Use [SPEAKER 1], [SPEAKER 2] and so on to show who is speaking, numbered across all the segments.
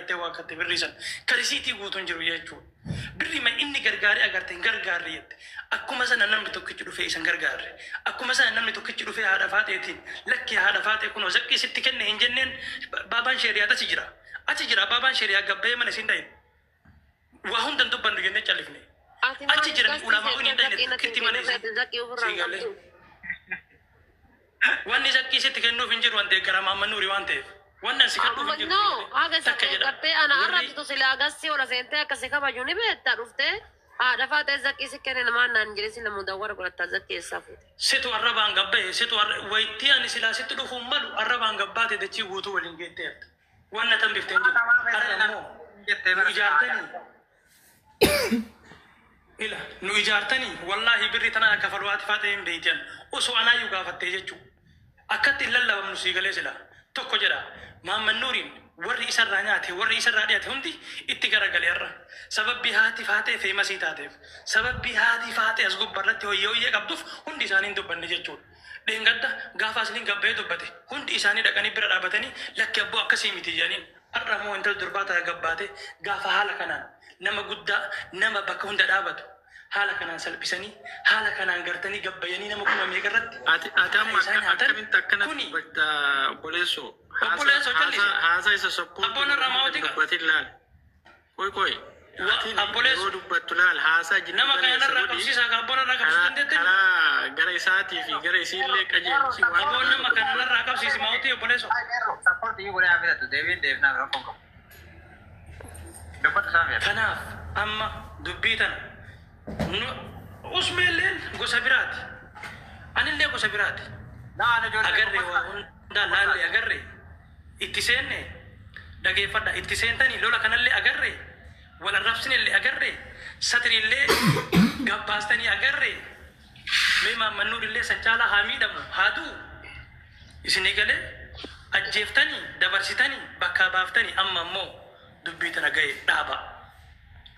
[SPEAKER 1] jettee waakkatte birrii san. Ka risiitii guutuun jiru jechuudha. Birrii ma inni gargaaree agarte hin gargaarre jette. Akkuma sana namni tokkichi dhufee isan gargaarre. Akkuma sana namni tokkichi dhufee haadha faaxeetiin lakki haadha faaxee kunoo zaqqii sitti kenne hin jenneen. Baabaan sheeriyaat achi jira. Achi jira baabaan sheeriyaa gabbayee mana isin dhahin. Waa hundan dubbannu jennee callifne.
[SPEAKER 2] Ati
[SPEAKER 1] Achi
[SPEAKER 2] maaliif
[SPEAKER 1] jiran
[SPEAKER 2] gastii
[SPEAKER 1] ulamaa'uun hin
[SPEAKER 2] seentee
[SPEAKER 1] dhayne
[SPEAKER 2] zaqqii natti
[SPEAKER 1] tokkitti
[SPEAKER 2] hin
[SPEAKER 1] mana
[SPEAKER 2] kennin?
[SPEAKER 1] isin.
[SPEAKER 2] Ati zaqqii ofirraa
[SPEAKER 1] Sii
[SPEAKER 2] hin
[SPEAKER 1] galee.
[SPEAKER 2] qabdu.
[SPEAKER 1] Wanni zaqqii sitti kennuuf hin jiru waan deeggara Maamman Nuuri waan ta'eef. Wannan si kadhuuf
[SPEAKER 2] Amma
[SPEAKER 1] hin jiru
[SPEAKER 2] no
[SPEAKER 1] sii galee.
[SPEAKER 2] haga isa
[SPEAKER 1] Takka jedha.
[SPEAKER 2] deeggartee ana
[SPEAKER 1] Warri
[SPEAKER 2] arrabsitu silaa gastii ola seentee akka si kabaju ni beekta dhuftee haadha faaxee zaqqii si kenne namaan naan jedhe si namuu dawwara godhatta zaqqii eessaa fuute.
[SPEAKER 1] Situ arrabaan gabbaye situ wayittii ani silaa sitti dhufuun malu arrabaan gabbaate dachii guutuu waliin geettee hafte. Wanna tan biftee hin jiru. Har'a immoo nu ijaartanii ila nu ijaartanii wallaahi birri tana akka falwaati faaxee hin beeytian osoo anaayyuu gaafattee jechuu. Akkatti hin lallabamnu sii galee sila. Tokko jedha Maamman Nuuriin warri isarraa nyaate warri isarraa dhiyaate hundi itti garagale har'a. Sababbii haati faaxee feemasii taateef sababbii haati faaxee as gubbarratti hoyyee hoyyee qabduuf hundi isaanii hin dubbanne jechuudha. Dheengadda gaafa asliin gabbayee dubbate hundi isaanii dhaqanii bira dhaabatanii lakki abboo akkasii miti jedhaniin. Har'a immoo intala durbaa tana gabbaate gaafa haala kanaan nama guddaa nama bakka hunda dhaabatu haala kanaan salphisanii haala kanaan gartanii gabbayanii nama kuma meeqa irratti
[SPEAKER 3] Ati ati
[SPEAKER 1] haala
[SPEAKER 3] amma
[SPEAKER 1] isaan
[SPEAKER 3] akka
[SPEAKER 1] nyaatan
[SPEAKER 3] akkamitti akkanatti
[SPEAKER 1] kuni
[SPEAKER 3] dubbatta obboleessoo? Haasa
[SPEAKER 1] obboleessoo
[SPEAKER 3] haasa
[SPEAKER 1] callise
[SPEAKER 3] haasa isa soppoorti
[SPEAKER 1] abboon
[SPEAKER 3] godhu
[SPEAKER 1] irraa
[SPEAKER 3] hunda
[SPEAKER 1] maawwatii qaba.
[SPEAKER 3] dubbatin laal. Qoy qoy. Atiin yeroo
[SPEAKER 1] Obboleessoo
[SPEAKER 3] dubbattu laal haasaa jiddu
[SPEAKER 1] nama kana
[SPEAKER 3] galeessa
[SPEAKER 1] narraa
[SPEAKER 3] godhi
[SPEAKER 1] qabsiisaa ka abboon irraa qabsiisuu
[SPEAKER 3] karaa
[SPEAKER 1] dandeettee
[SPEAKER 3] karaa gara isaatii fi gara isiillee qajeelchi waan
[SPEAKER 1] abboon
[SPEAKER 3] biraa
[SPEAKER 1] nama
[SPEAKER 3] tokko
[SPEAKER 1] kana
[SPEAKER 3] dubbadhu.
[SPEAKER 1] narraa qabsiisi maawwatii obboleessoo. Kanaaf amma dubbii tana nu usmeelleen gosa biraati. Anillee gosa biraati. Agarre waa hundaa laalle agarre itti seenne dhageeffadha itti seentanii lola kanallee agarre wal arrabsinillee agarre satiriillee gabbaastanii agarre mee maammannuurillee san caalaa haa miidhamu haa du'u isinii galee ajjeeftanii dabarsitanii bakkaa baaftanii amma immoo dubbii tana ga'e dhaaba.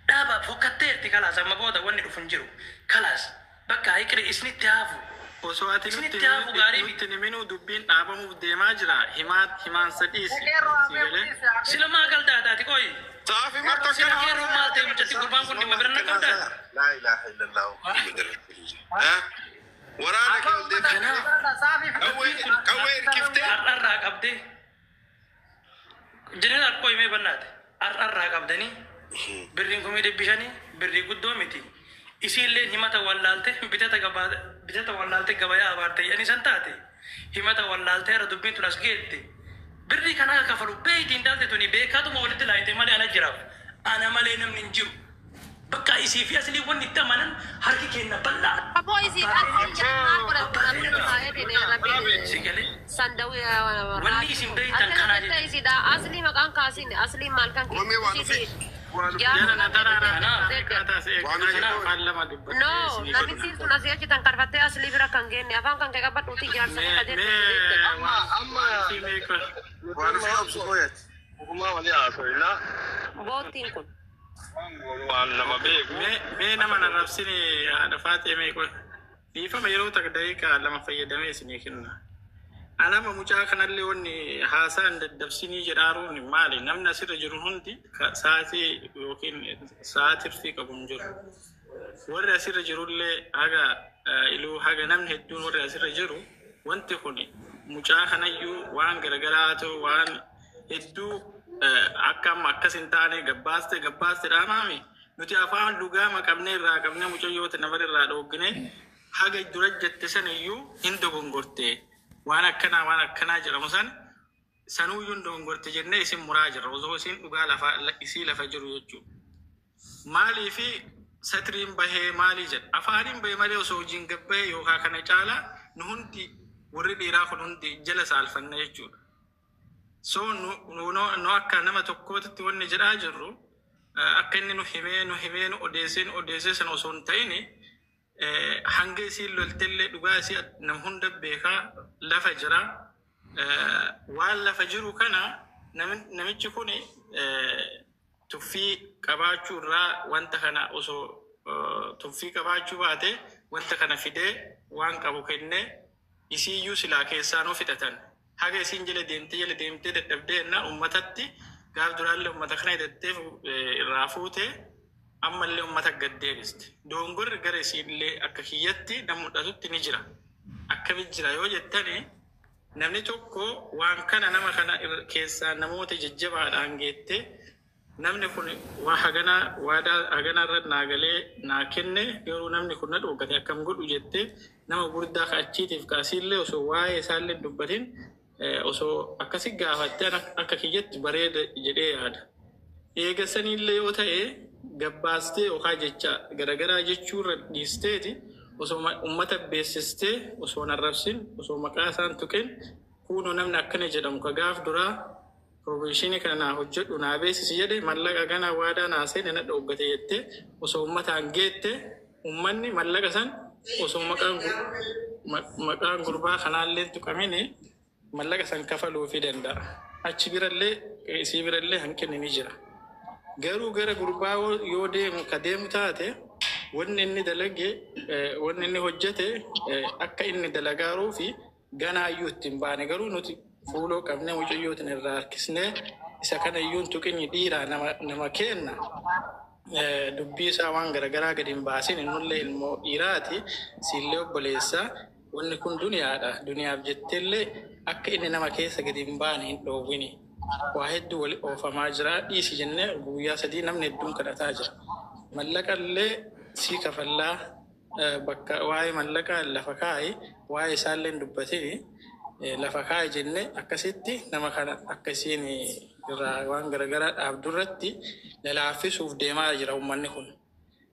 [SPEAKER 1] Dhaaba fokkatteerti kalaas amma booda wanni dhufu hin jiru kalaas bakka hiqire isinitti haafu
[SPEAKER 3] Osoo ati nutti
[SPEAKER 1] isinitti haafu gaarii
[SPEAKER 3] nutti
[SPEAKER 1] miti.
[SPEAKER 3] himinuu dubbiin dhaabamuuf deemaa jira. Himaa himaansa dhiisi. Si galee.
[SPEAKER 1] Sila maa galdaataati qoyi.
[SPEAKER 4] Saafi marta
[SPEAKER 1] Sila
[SPEAKER 4] akkana
[SPEAKER 1] keeroo maal ta'e mucatti gurbaan kun dhimma bira na qabdaa.
[SPEAKER 4] Laa ilaaha illallah Muhammad rasulullah. Waraana kee ol deebiftee
[SPEAKER 1] Kanaaf
[SPEAKER 4] qawwee
[SPEAKER 1] dubbiin kun
[SPEAKER 4] qawwee hirkiftee
[SPEAKER 1] har'arraa qabdee jeneraal qoyi mee bannaate har'arraa qabdanii birriin 500,000 birrii guddoo miti. Isiillee himata wallaalte bitata gabaa bitata wallaalte gabayaa abaarte jedhanii san taate himata wallaalte irra dubbiin tun as geette. Birrii kana akka kafalu beeytiin taalte tuni beekaatuma walitti laayite malee ana jiraaf. Ana malee namni hin jiru. Bakka isii fi aslii wanni itti amanan harki kenna bal'aa.
[SPEAKER 2] Aboo isii asii jedhan maal godhatu
[SPEAKER 1] Abbaa
[SPEAKER 2] namni
[SPEAKER 1] fedhe
[SPEAKER 2] taa'ee rabbiin
[SPEAKER 1] si galee
[SPEAKER 2] sandawii
[SPEAKER 1] wanni isin beeytan
[SPEAKER 2] akkana
[SPEAKER 1] kanaa
[SPEAKER 2] jettee
[SPEAKER 1] jechuudha.
[SPEAKER 2] isiidha asli maqaan kaasin asli maal kan
[SPEAKER 4] Qoomee waan dhufe
[SPEAKER 2] isiiti
[SPEAKER 4] waan dhufe
[SPEAKER 2] jaarsa
[SPEAKER 3] Jara na
[SPEAKER 2] kan
[SPEAKER 3] taraara
[SPEAKER 1] Kanaaf
[SPEAKER 2] deeggar
[SPEAKER 3] akkaataa si
[SPEAKER 4] waan
[SPEAKER 3] eegganaa
[SPEAKER 4] dhufe
[SPEAKER 3] jira
[SPEAKER 1] kanaaf
[SPEAKER 3] afaan lama dubbattee
[SPEAKER 2] no
[SPEAKER 3] isinii
[SPEAKER 2] namichi
[SPEAKER 3] godhuna.
[SPEAKER 2] sun asii achi tan karfattee asli bira kan geenne afaan kan kee qabadhuuti jaarsa
[SPEAKER 3] Mee
[SPEAKER 2] kan
[SPEAKER 3] mee
[SPEAKER 2] deeggar
[SPEAKER 3] waan
[SPEAKER 5] Amma
[SPEAKER 3] waan fi meeqa
[SPEAKER 4] waan dhufe obsu qoyati.
[SPEAKER 5] ogummaa walii haasofnaa
[SPEAKER 2] boottiin kun
[SPEAKER 5] waan nama beeku
[SPEAKER 3] mee mee nama na rabsine haadha faatee meeqa dhiifama yeroo takka daqiiqaa lama fayyadamee isinii kenna. Anama mucaa kanallee wanni haasaan daddabsinii jedhaaruun maali? Namni asirra jiru hundi sa'aatii yookiin sa'aatii qabu hin jiru. Warri asirra jirullee haga iluu haga namni hedduun warri asirra jiru wanti kun mucaa kanayyuu waan garagaraa haa ta'u waan hedduu akka amma akkas hin taane gabbaaste gabbaaste dhaamaami. Nuti afaan lugaama qabnee irraa qabnee mucayyoota nabar irraa dhooggine haga dura jette saniyyuu hin dogongorte. Waan akkanaa waan akkanaa jedhamu san sanuyyuu hin dogongorte jennee isin muraa jirra osoo isin dhugaa lafa isii lafa jiru jechuudha. Maaliifi satriin bahee maalii jedha afaaniin bahee malee osoo hojiin gabbahee yookaan kana caalaa nu hundi warri dhiiraa kun hundi jala saalfanna jechuudha. So nu nu nu akka nama tokkootitti wanni jedhaa jirru akka inni nu himee nu himee nu odeessee nu odeessee sana osoo hin ta'in hanga isiin loltellee dhugaa isii nam hunda beekaa lafa jira. Waan lafa jiru kana namichi kun tuffii qabaachuu irraa wanta kana osoo tuffii qabaachuu baate wanta kana fidee waan qabu kennee isiiyyuu silaa keessaanuu fixatan. Haga isiin jala deemtee jala deemtee dadhabdee jennaan uummatatti Gaaf duraallee uummata kana hidhattee irraa fuute, ammallee uummata gad deebiste. Dogongorri gara isiillee akka kiyyatti na mul'atutti ni jira. Akkamitti jira yoo jettani, namni tokko waan kana nama kana keessaa namoota jajjabaadhaan geette, namni kun waa haganaa waadaa haganaa irra naa galee naa kenne, garuu namni kun na dhoogate, akkam godhu jettee nama guddaa ka achiitiif kaasiillee osoo waa'ee isaallee hin dubbatin osoo akkasi gaafatte akka kiyyatti bareeda jedhee yaada. Eega saniillee yoo ta'e gabbaastee yookaan jecha garagaraa jechuurra dhiisteeti osoo ummata beeksistee, osoo hin arrabsin, osoo maqaa isaan tuqin, kunoo namni akkana jedhamu ka gaaf duraa promotion kana naa hojjedhu naa beeksisi jedhe mallaqa kana waadaa naa seene na dhooggate jettee osoo ummataan geette, ummanni mallaqa san osoo maqaan gurbaa kanaallee tuqamini mallaqa san kafaluufii danda'a. Achi birallee isii birallee hanqinni ni jira. Garuu gara gurbaa yoo deemu ka deemu taate, wanni inni dalage, wanni inni hojjete, akka inni dalagaaruu fi ganaayyuu ittiin baane, garuu nuti fuuloo qabnee mucayyootiin irraa harkisnee isa kana iyyuu hin tuqini, dhiiraa nama kenna. Dubbii isaa waan garagaraa gadi hin baasin, innullee ilmoo dhiiraati, siillee obboleessaa, wanni kun duniyaadha. Duniyaaf jetteellee akka inni nama keessa gadi hin baane hin dhoowwini. Waa hedduu wali oofamaa jira, dhiisi jennee guyyaa 3 namni hedduun kadhataa jira. Mallaqa illee sii kafallaa, bakka waa'ee mallaqaa lafa kaa'i, waa'ee isaallee hin dubbatini, lafa kaa'i jennee akkasitti nama kana akka isiin irraa waan garagaraa dhaabdu irratti lalaaffisuuf deemaa jira uummanni kun.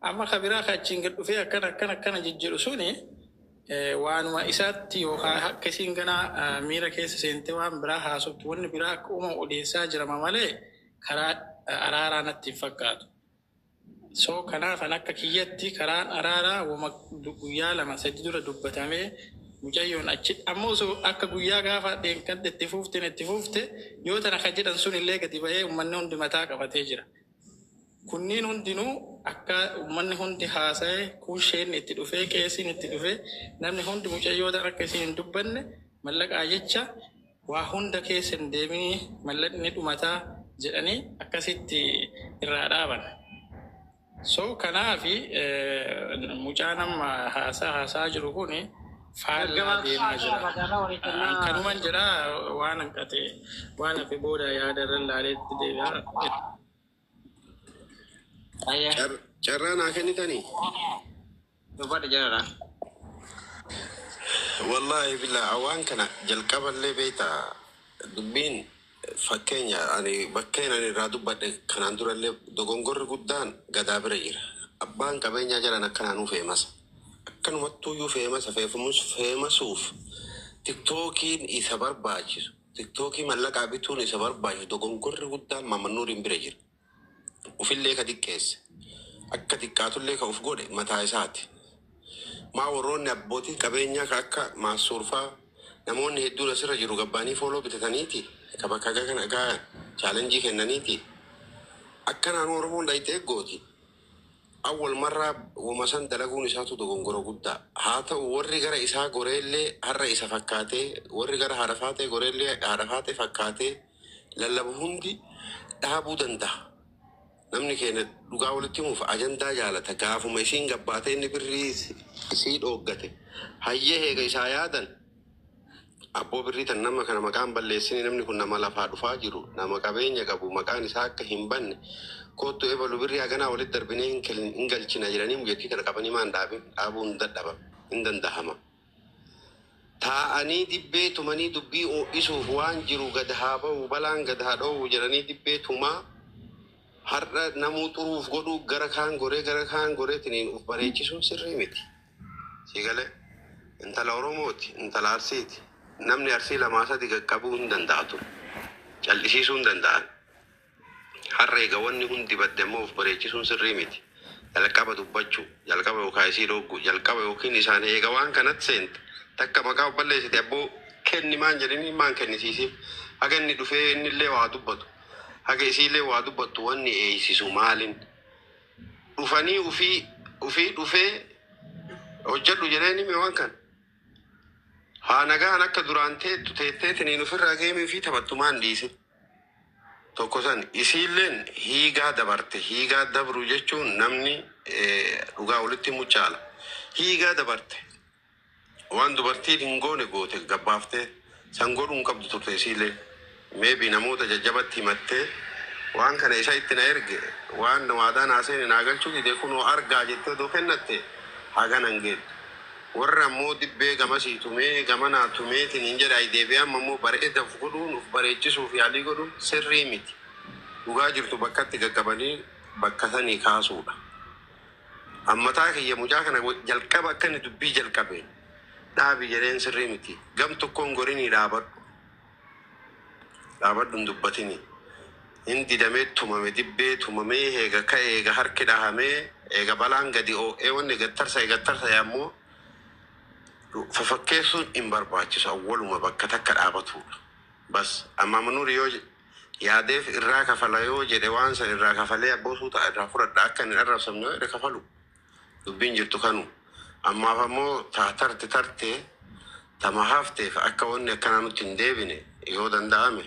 [SPEAKER 3] Amma ka biraa ka achiin gad dhufee akkana akkana akkana jejjedhu suni waanuma isaatti yookaan akka isiin ganaa miira keessa seentee waan biraa haasoftu, wanni biraa akka uumamu odeessaa jirama malee karaa araaraa natti hin fakkaatu. So kanaaf an akka kiyyatti karaan araaraa wama guyyaa 2-3 dura dubbatamee mucayyoon achi ammoo osoo akka guyyaa gaafa deenkan itti fuufte yoo tana ka jedhan sun illee gadi bahee uummanni hundi mataa qabatee jira. Kunniin hundinuu akka uummanni hundi haasa'ee, kun sheen itti dhufee, qeesiin itti dhufee, namni hundi mucayyoota akka isiin hin dubbanne, mallaqaa jecha waa hunda keessa hin deeminii, mallaqni dhumataa jedhanii akkasitti irraa dhaaban. So kanaafi mucaan amma haasaa jiru kuni faallaa deemaa jira. Kanuman jedha, waan hanqate waan hafe booda yaada irra ilaaleetti deebi'a.
[SPEAKER 4] Carraa naa kennitanii?
[SPEAKER 6] Dubbadha jala.
[SPEAKER 4] Wallaahi bilaa waan kana jalqaballee beektaa, dubbiin fakkeenya ani bakkeen ani irraa dubbadhe kanaan durallee dogongorri guddaan gadaa bira jira. Abbaan qabeenyaa jalan akkanaan famous. Akkanumattuyyuu famous feefamus famous'uuf TikTokiin isa barbaachisu. TikTokii mallaqaa bituun isa barbaachisu, dogongorri guddaan Mamannuuriin bira jira. Ufillee ka xiqqeesse. Akka xiqqaatullee ka uf godhe mataa isaati. Maa warroonni abbootii qabeenyaa ka akka maassuurfaa namoonni hedduun asirra jiru gabbaanii follow bitataniiti ka bakka kana gaayan challenge kennaniiti. Akkanaan Oromoon dhayitee gooti. Awwal marraa wama san dalaguun isaatu dogongora guddaa. Haa ta'u, warri gara isaa goreellee har'a isa fakkaatee, warri gara haadha faatee goreellee haadha faatee fakkaatee lallabu hundi dhaabuu danda'a. Namni keenya dhugaa walitti himuuf ajandaa jaalata. Gaafuma isiin gabbaatee inni birrii isii dhooggate. Hayyee heega isaa yaadan. Abboo, birrii tan nama kana maqaan balleessini, namni kun nama lafaa dhufaa jiru, nama qabeenya qabu, maqaan isaa akka hin banne, kottu ebalu birrii haganaa walitti darbinee hin galchina jedhanii mujettii kana qabanii maan dhaabin dhaabuu hin dadhaba hin dandahama. Taa'anii dibbee tumanii dubbii ho'isuuf waan jiru gad haa ba'u, balaan gad haa dho'u jedhanii dibbee tumaa har'a namuu xuruuf godhuu gara kaan goree gara kaan goreetiniin uf bareechisuun sirrii miti. Siigalee intala Oromooti, intala Arsiiti. Namni Arsii lamaa sadi qaqqabuu hin danda'a ture. Callisiisuu hin danda'an. Har'a egaa wanni hundi badde immoo of bareechisuun sirrii miti. Jalqaba dubbachuu, jalqaba yookaan isii dhoggu, jalqaba yookiin isaan eega waan kanatti seente. Takka maqaa of balleessite, abboo kenni maan jedhanii maan kennisiisiif. Haga inni dhufee inni illee waa dubbatu. Haga isiillee waa dubbattu wanni eeysisu maalin? Dhufanii ufii dhufee hojjedhu jedhee hime waan kana. Haa nagaan akka duraan teettu teetteetiniin ofirraa geemii fi taphattu maan dhiisin. Tokko san isiilleen hiigaa dabarte. Hiigaa dabru jechuun namni dhugaa walitti mucaala. Hiigaa dabarte. Waan dubartiin hin goone goote gabbaaftee san godhuu hin qabdu turte isiilleen. Maybe namoota jajjabatti himattee waan kana isa itti na erge waan waadaa naa seene naa galchuu dide kunoo argaa jettee odoo kennatte hagana hin geettu. Warra ammoo dibbee gamasii tumee gamanaa tumeetiin hin jedhaa deebi'ee amma immoo bareeda of godhuun of bareechisuuf yaalii godhuun sirrii miti. Dhugaa jirtu bakkatti qaqqabanii bakka sanii kaasuudha. Ammataa kiyya mucaa kana jalqaba akka inni dubbii jalqabeen dhaabi jedheen sirrii miti. Gam tokkoon gorinii dhaabadhu. Dhaabadhu hin dubbatini. Hin didamee tumame dibbee tumamee eega ka'e eega harki dhahamee eega balaan gadi oo'ee wanni gattarsa gattarsa ammoo fafakkeessuun hin barbaachisu awwaluma bakka takka dhaabatudha. Bas amma manuuri yoo yaadeef irraa kafala yoo jedhe waan san irraa kafalee abboo ta'a irraa fudhadha akka hin arrabsamne yoo jedhe kafalu. Dubbiin jirtu kanu. Ammaaf ammoo tarte tarte tama hafteef akka wanni akkanaa nutti hin deebine yoo danda'ame.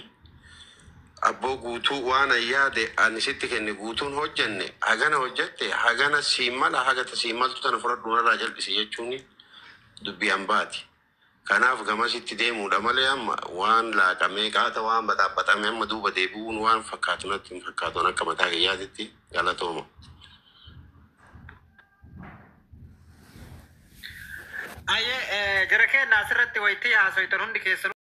[SPEAKER 4] Abboo guutuu waan an yaade ani sitti kenne guutuun hojjenne hagana hojjette hagana siin mala hagata siin maltu tana fudhadhu narraa jal'isi jechuun dubbii hambaati. Kanaaf gamasitti deemuudha malee amma waan laaqamee qaata waan baxaabaxamee amma duuba deebi'uun waan fakkaatu natti hin fakkaatu akka mataa kiyyaatitti galatooma.
[SPEAKER 6] Ayyee jara keenya asirratti wayitii haasoitan hundi keessanuu.